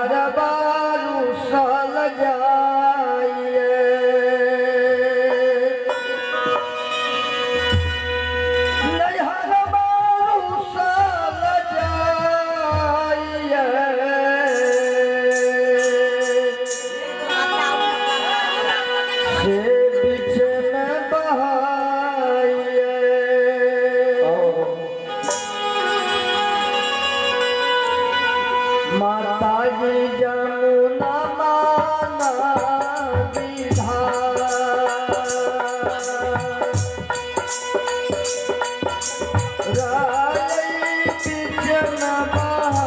नैहर बारू सल जाइए। नैहर बारू सल जाइए। से बीच में बहाइए। माता जी जमुना माना विधान राय बीच में बहाइए।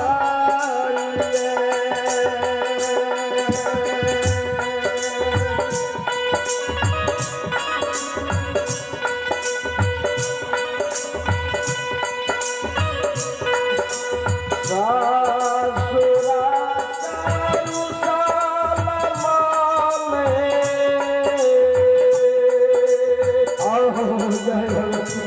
सासुरा चारु साल मामे। आहो जय भगवती।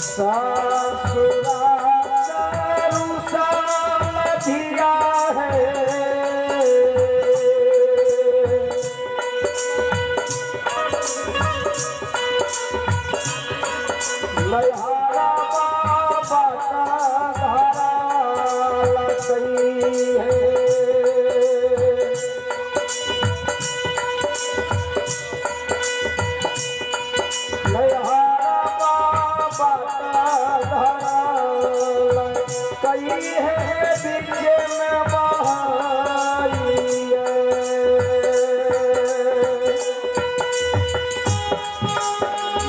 सासुरा चारु साल धिया है। लहारा बाबा का धारा लकई है। लहारा बाबा का धारा लकई है, बीच में बहाइए।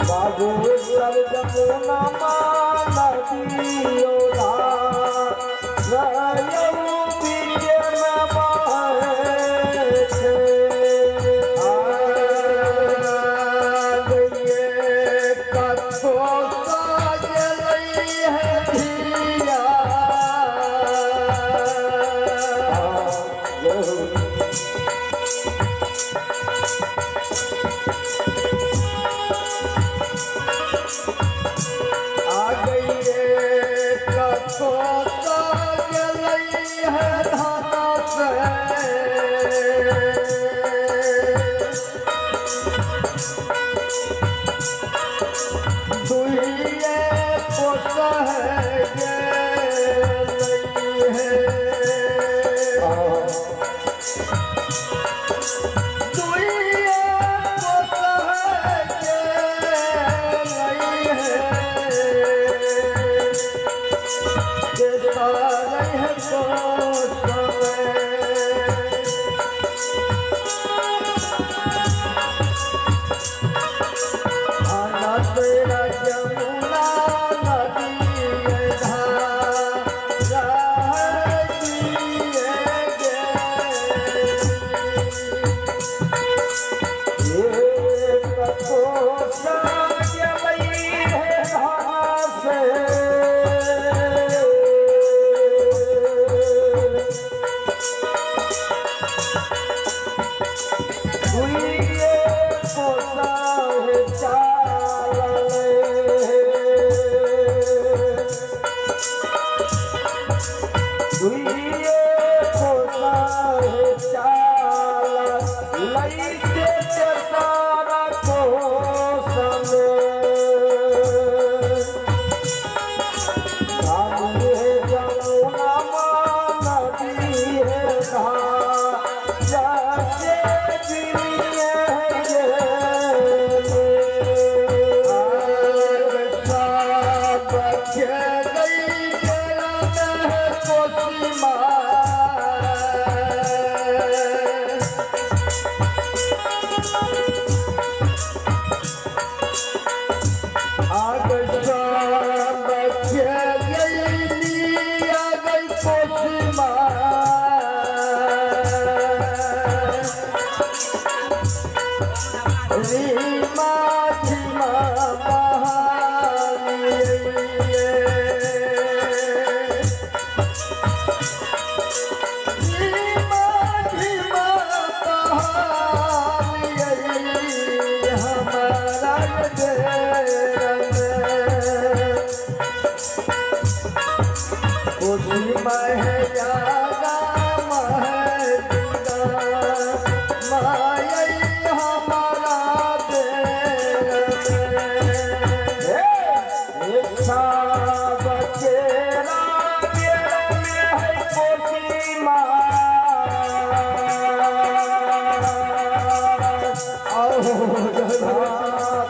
बाबू सर जमुना नदियो रयऊ बीच में बहे छे। कथो साजलै है धिया। जय हो। आ गइए कथो साजलै है धन से। दुइये पोस है गेलै है। दुइये पोस है गेलै है। के सारै है कोस में। अनसरा जमुना नदी धारा दिए गेली। एक कोसा गेलै है घास। दुइये कोसा है चाललै। दुइये कोसा है चाल लई से सारा कोस में। नदी है जमुना नदी है धारा से बिलिए गेले। रीमा धीमा बहालिए। धीमा धीमा बहालिए हमारा घेर में।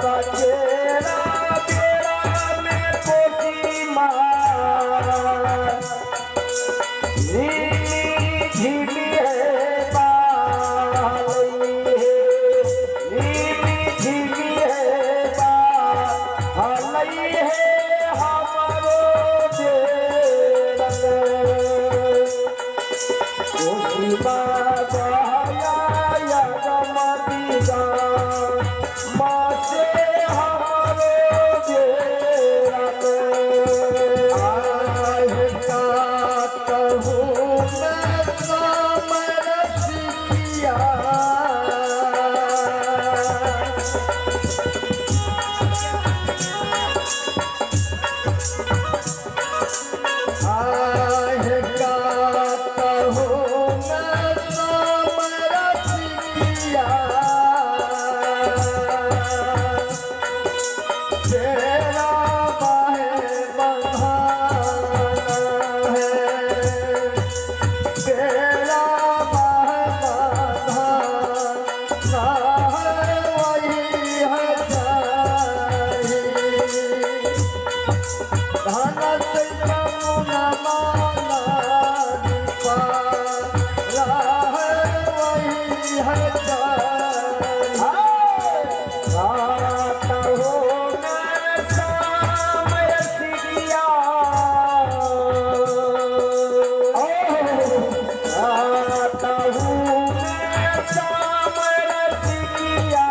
बचेरा बेड़ा में कोसी माँ नीली झिली है बालई है, नीली झिली है बालई है हमरो बेड़ा कोसी बाबा या गमती गा मासे हमरो बेड़ा। आहे का कहूँ मैं राम रसिया। आहे का कहूँ मैं राम रसिया, तेरा बाहे बंधाना है, तेरा बाहे बंधाना है, वही है जाही। धन से जमुना माला पारा है, वही है जाही। रात हो मैं शाम रसिया, रात हूँ मैं शाम रसिया,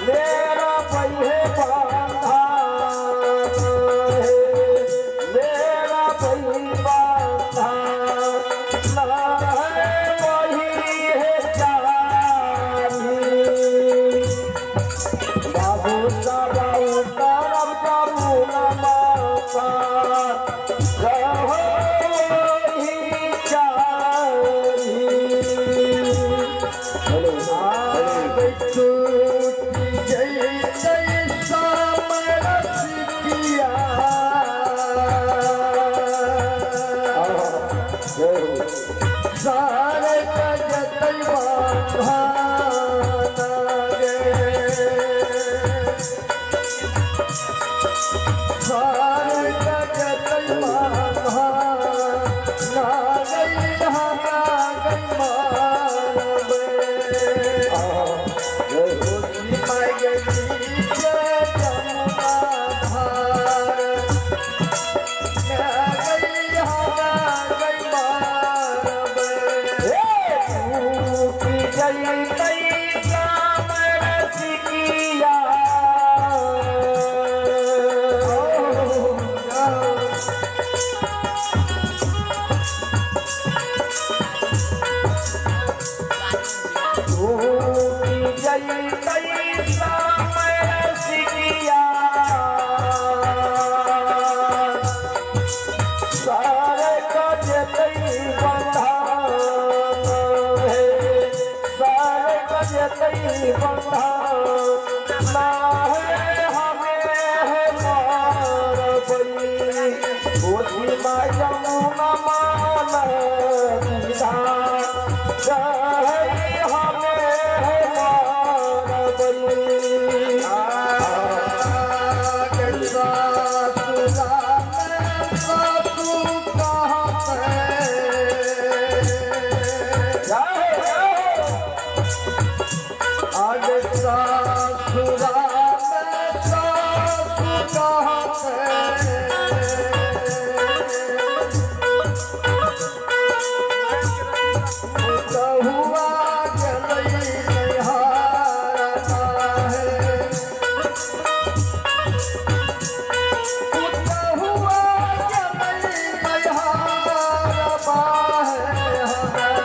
मेरा बहे बांधा है, मेरा बही बांधा है, वही है जानी। बाबू साबा उतारब जमुना माता रहो ही चाही। टूटी जय जय श्याम रसिया, जय हो। सारे जगत बांधाना गे, सारे जगत बांधाना गई हमा गई मारबे। जय हो। टूटी जय तई श्याम रसिया, टूटी जय तई श्याम रसिया, सारे गजतई बंधान है, सारे गजतई बंधान ना है, हमें है मारबई। कोसी माँ जमुना मान हमें है मारबई। जय हो। हुआ गलई निहारता है, हुआ गलई निहारता है, हमारे।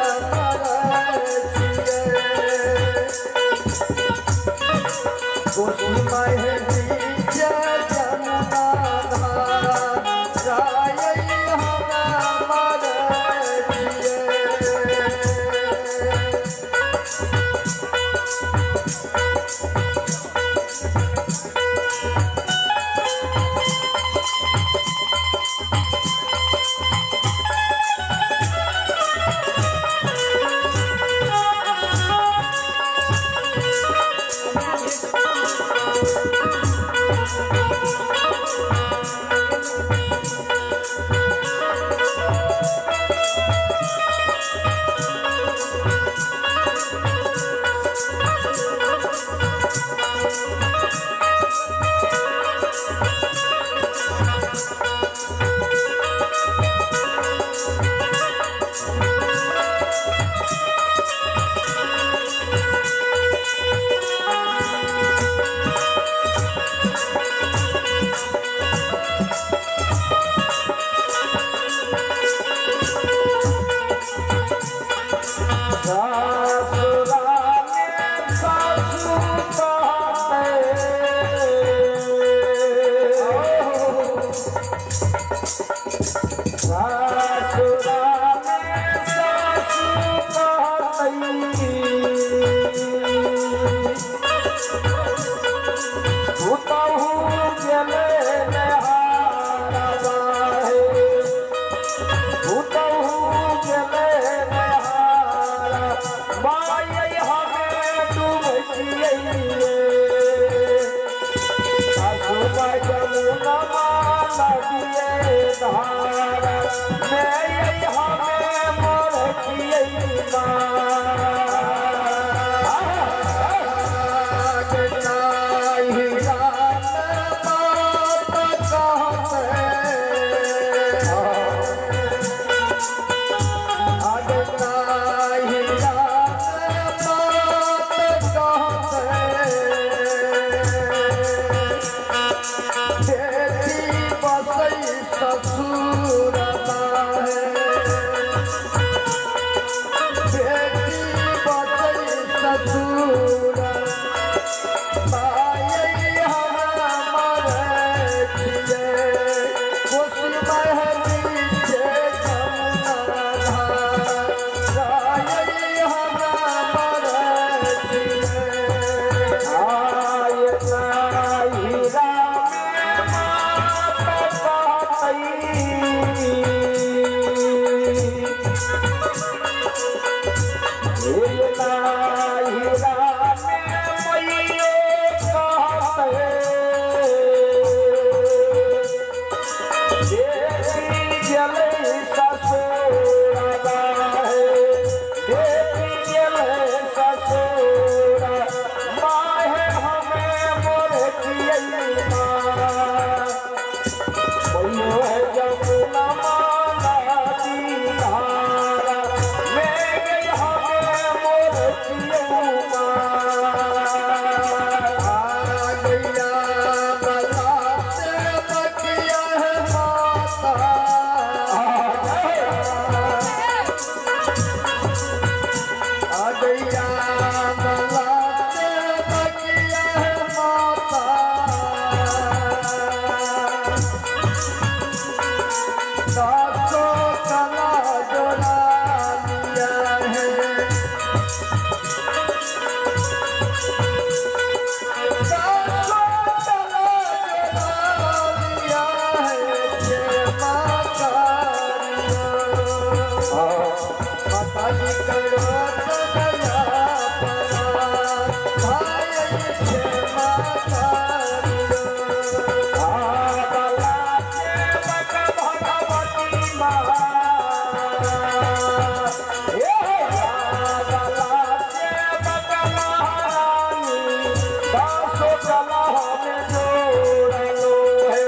पासो कला हमें जोड़ा लो है,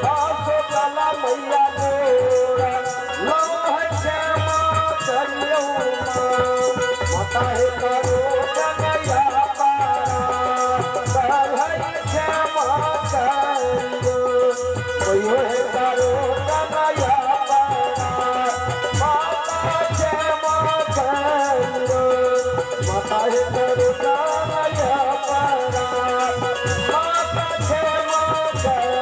पासो कला मैया जोड़ा लो है, क्षमा करियो माँ, माता हे करो कन्हैया पारा, कर है क्षमा करियो, कहियो हे करो कन्हैया पारा, माता क्षमा करियो, माता हे करो कन्हैया पारा, माता क्षमा करियो।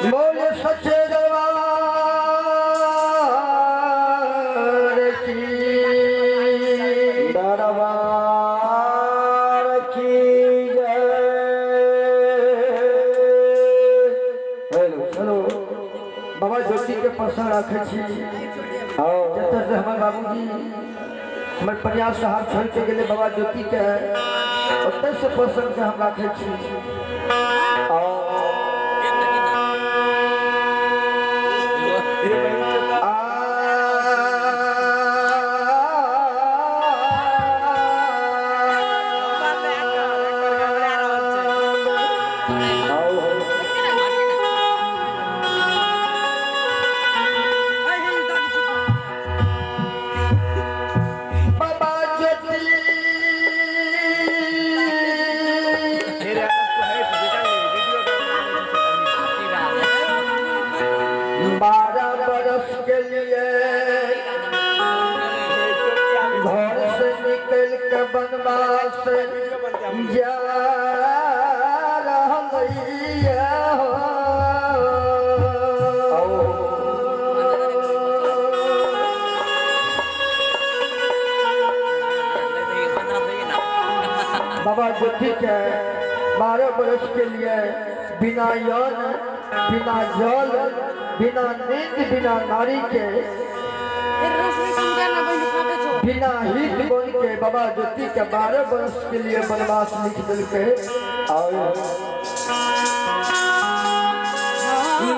बोले सच्चे दरबार की। दरबार की जय। हेलो चलो, बाबा ज्योति के प्रसन्न राखे छी। जतऽ से हमर बाबूजी, हमर परियार साहब छोड़ के गेले बाबा ज्योति के, ओतऽ से प्रसन्न के हम राखे छी। बाबा ज्योति 12 बरस के लिए घर से निकल के वनवास जा रहलियै हो। बाबा ज्योति के 12 बरस के लिए बिना यौन, बिना जल, बिना नींद, बिना नारी के, बिना हित बन के बाबा ज्योति के 12 बरस के लिए वनवास लिख दिलके। और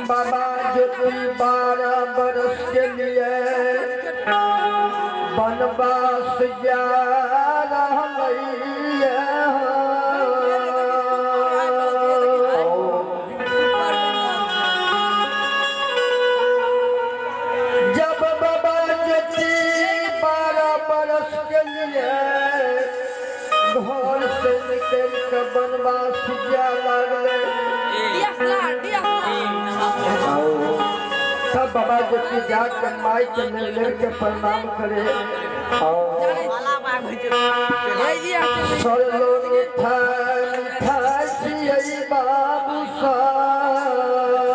बाबा ज्योति 12 बरस के लिए वनवास जा रहलियै हो। जब बाबा ज्योति 12 बरस के लिए घर से निकल के वनवास जा लागले, तब बाबा ज्योति जाके माई के मिल के प्रणाम करे। सर लोग छियै बाबू साहब,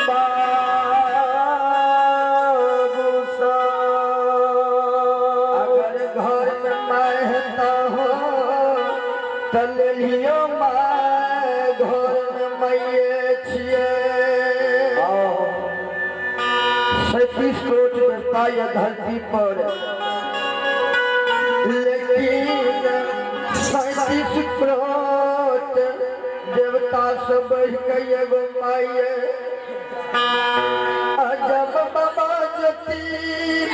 बाबू अगर घर में माय ना हो त लेलियो my, घर में माइये छियै। 37 करोड़ देवता ये धरती पर, लेकिन 37 करोड़ देवता से बढ़ के एगो माइये। जब बाबा ज्योति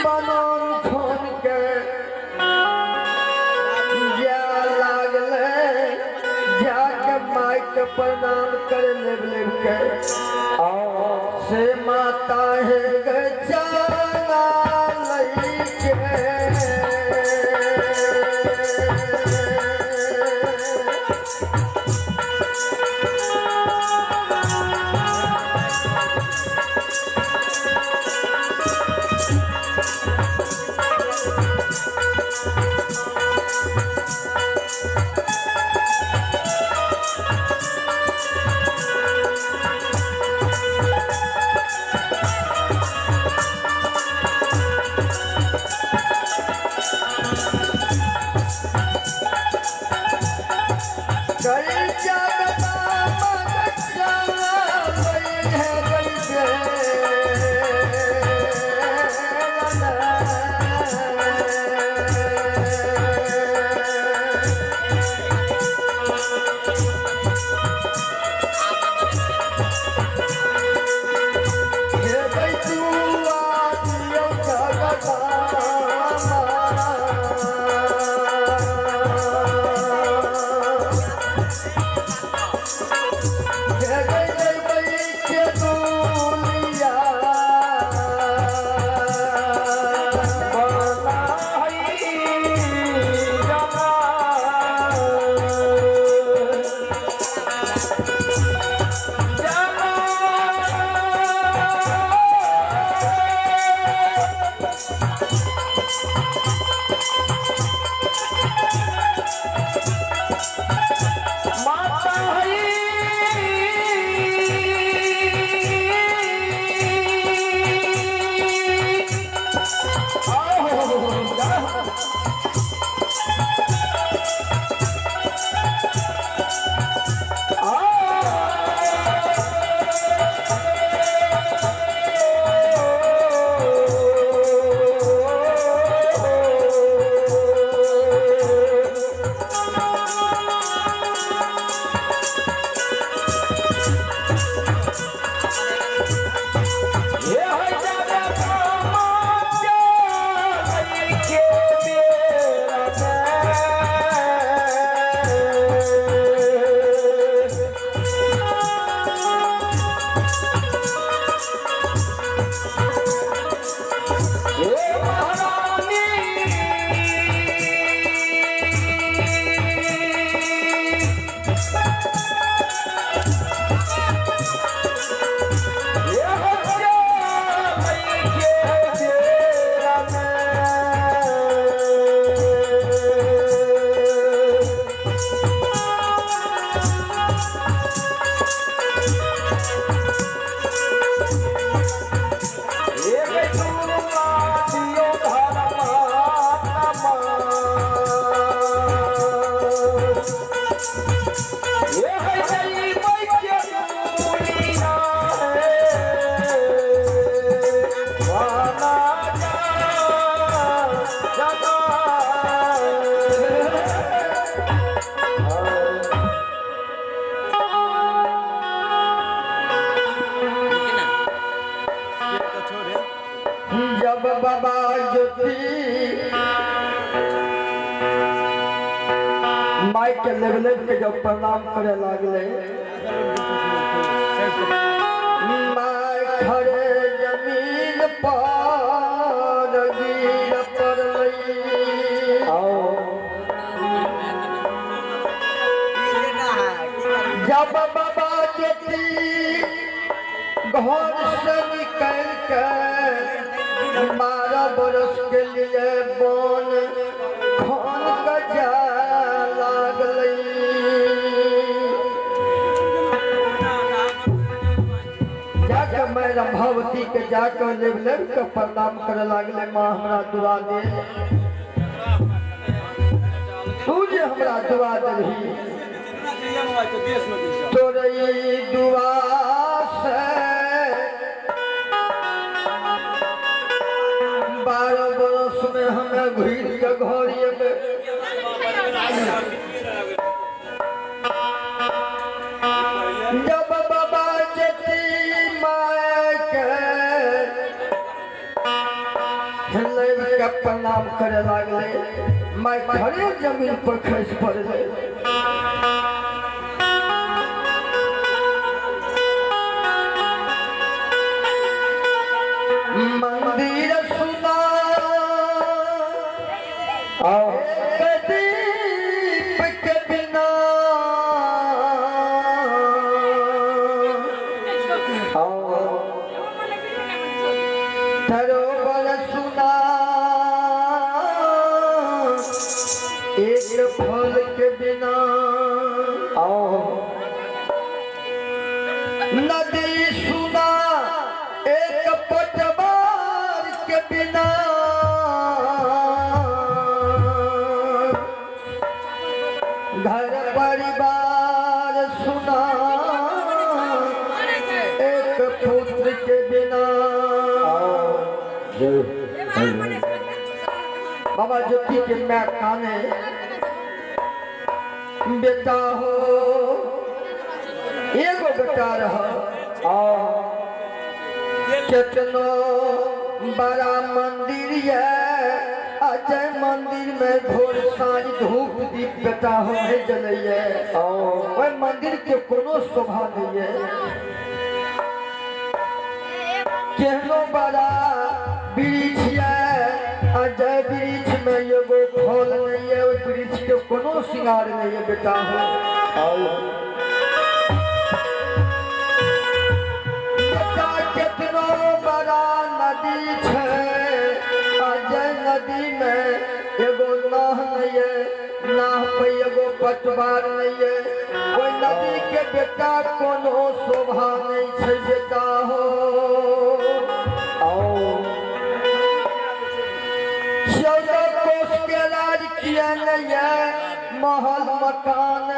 बनन खून के जा लागले, जाके माई के प्रणाम करे लेब लेब के, से माता है गजाना लई के। एक दुआ दियो धर्मात्मा। ये है जई के दुनिया है, माना जा जगा। जब बाबा ज्योति माई के लेवल के जब प्रणाम करे लागले, माई खड़े जमीन पर गिर पड़लै। जब बाबा ज्योति घर से निकल के 12 बरस के लिए बन खान के जा लागलै। जाके मैं रंभावती के जाकर लेब लेब के प्रणाम करे लागले, माँ हमरा दुआ दे, तू जे हमरा दुआ देबही तोरे दुआ से 12 बरस में हमें घुर के घर एबै। जब बाबा जती माय के लेब के प्रणाम करे लागले, माय खड़े जमीन पर खसि पड़लै। मंदिर सुना एक दीप के बिना, सरोवर सुना एक फल के बिना, नदी सुना एक पटवार के बिना, घर परिवार सुना एक पुत्र के बिना। बाबा ज्योति के मैं काने, बेटा हो एगो बेटा रह, केतनो बड़ा मंदिर ये अजय मंदिर में भोर साँझ धूप दीप बेटा हो नहीं जलैये, ओहि मंदिर के कोनो शोभा नहीं है। केहनो बड़ा वृक्ष ये अजय वृक्ष में एगो फल नहीं है, ओहि वृक्ष के कोनो श्रृंगार नहीं है बेटा हो। बेटा केतनो बड़ा नदी छै अजय नदी में एगो नाह नहीं है, नाह पे एगो पटवार नहीं है, ओहि नदी के बेटा कोनो शोभा नहीं छै बेटा हो। 14 कोस के राज किया नहीं है, महल मकान